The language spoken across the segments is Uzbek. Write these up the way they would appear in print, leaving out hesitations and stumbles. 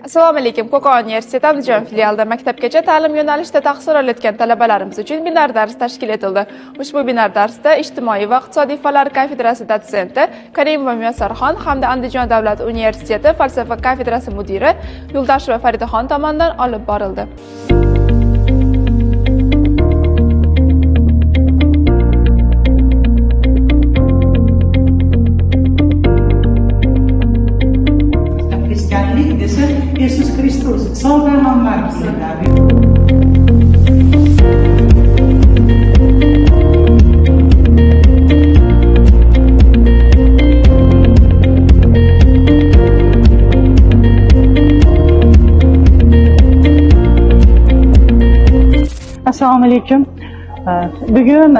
Assalomu alaykum. Qo'qon universiteti Andijon filialida maktabgacha ta'lim yo'nalishida tahsil olayotgan talabalarimiz uchun binar dars tashkil etildi. Ushbu binar darsda ijtimoiy va iqtisodiy fanlar kafedrasi dotsenti Karimova Muyassarxon hamda Andijon davlat universiteti falsafa kafedrasi mudiri Yo'ldasheva Faridaxon tomonidan olib borildi. Xristianlik desa, Yesus Kristus, Iso payg'ambar deyiladi. Assalomu alaykum. Bugun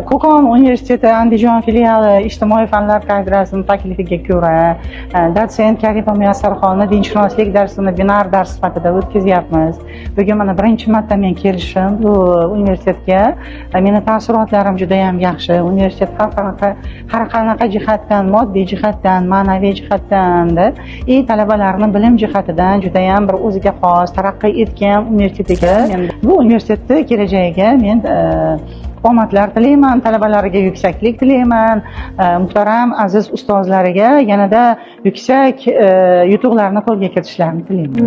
Qo'qon universiteti Andijon filiali ijtimoiy fanlar kafedrasining taklifiga ko'ra, dotsent Karimova Muyassarxonni dinshunoslik darsini binar dars sifatida o'tkazyapmiz. Bugun mana birinchi marta men kelishim bu universitetga. Meni taassurotlarim juda ham yaxshi. Universitet har qanaqa jihatdan, moddiy jihatdan, ma'naviy jihatdan и talabalarni bilim jihatidan juda ham bir o'ziga xos, taraqqiy etgan universitet ekan. Bu universitetni kelajagiga men omadlar tilayman, talabalariga yuksaklik tilayman, muhtaram aziz ustozlariga yanada yuksak yutuqlarni qo'lga kiritishlarini tilayman.